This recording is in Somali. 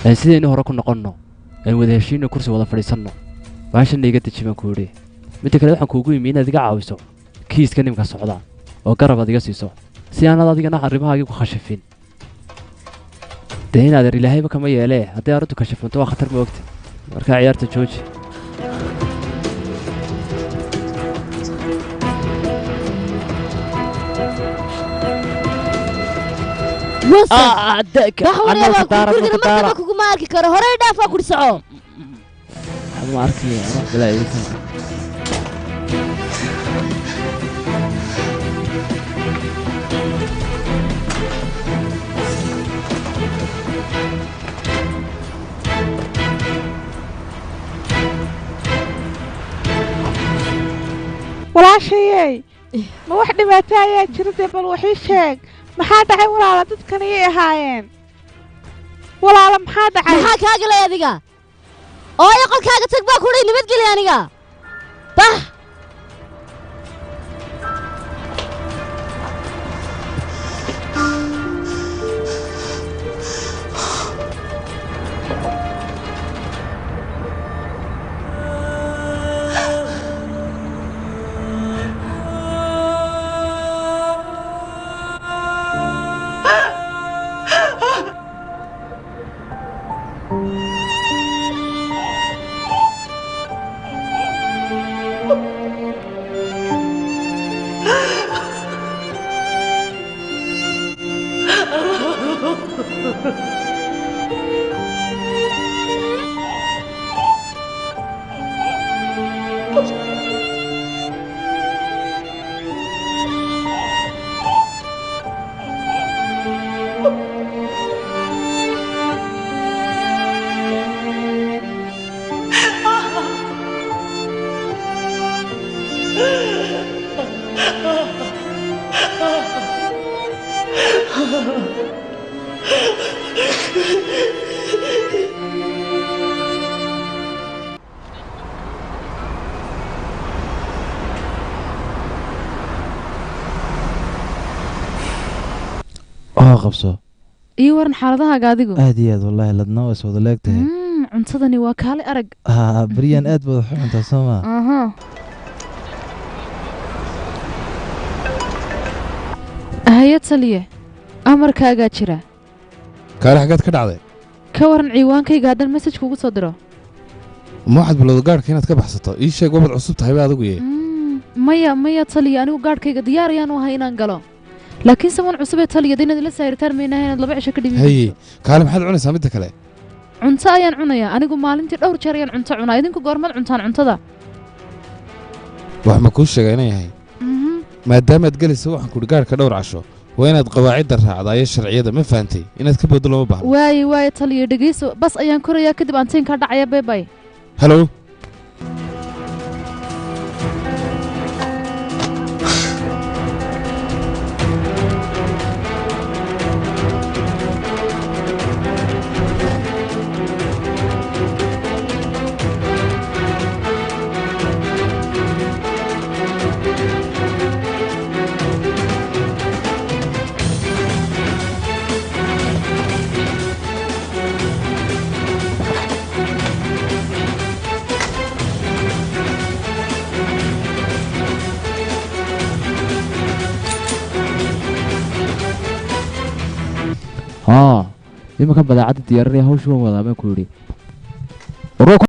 Aan sidaynu hore ku noqonno, aan wada heshiino, kursi wada fadhiisanno, baashanna iga deji baan ku yidhi. Midda kale, waxaan kuugu yimi inaad iga caawiso kiiska nimka socda oo garab aad iga siiso, si aanad adigana arrimahaagii ku khashifin. Dee in adeer, ilaahayba kama yeelee, hadday arrintu kashifanto waa khatar, ma ogta? Markaa ciyaarta jooji. Gurigana mar dambe kuguma arki karo. Horey dhaafaa kudhi, soco. Ma arkaya wax bilaa. Walaashayey, ma wax dhibaato ayaa jira? Dee bal wax ii sheeg, maxaa dhacay walaala? Dadkan ayay ahaayeen walaala, maxaa dhacay? Maxaa kaa galay adiga? Ooyo, qolkaaga tag baa kudhay. Nabadgeli aniga, bah. Oo qabso. Ii waran xaaladahaaga adigu? Aad iyo aad wallaahi, ladna waa is wada leegtahay. Cuntadani waa kaale arag. Ha, bariyaan aad baad wax u cuntaa, soo maa? Aha. Haye taliye, amarkaagaa jira. Kaale, xaggeed ka dhacday? Ka waran ciwaankayga haddaan message kugu soo diro? Ma waxaad bilowda gaadhka inaad ka baxsato? Ii sheeg, wabad cusub tahay ba adigu ye. Maya maya taliya, anigu gaadhkayga diyaar ayaan u ahay inaan galo, laakiin saman cusub ee taliya inaad ila saahirtaan maynaha inaad 2 cisho ka dhibin. Haye kaale, maxaad cunaysaa midda kale? Cunto ayaan cunayaa. Anigu maalintii dhowr jeer ayaan cunto cunaa. Idinku goormaad cuntaan cuntada? Wax ma kuu sheega inay yahay? Mhm. Maadaamaad gelaysa, waxaan kudhi, gaadhka dhowr casho waa inaad qawaacidda raacdaa iyo sharciyada, ma fahantay? Inaad ka booddo looma baahno. Waaye waaye taliya, dhegeyso, bas ayaan korayaa, kadib anteenkaa dhacaya. Bye bye. Halo. Haa, imankan badeecadda diyaarinaya, hawshu waan wadaa baan ku yidhi.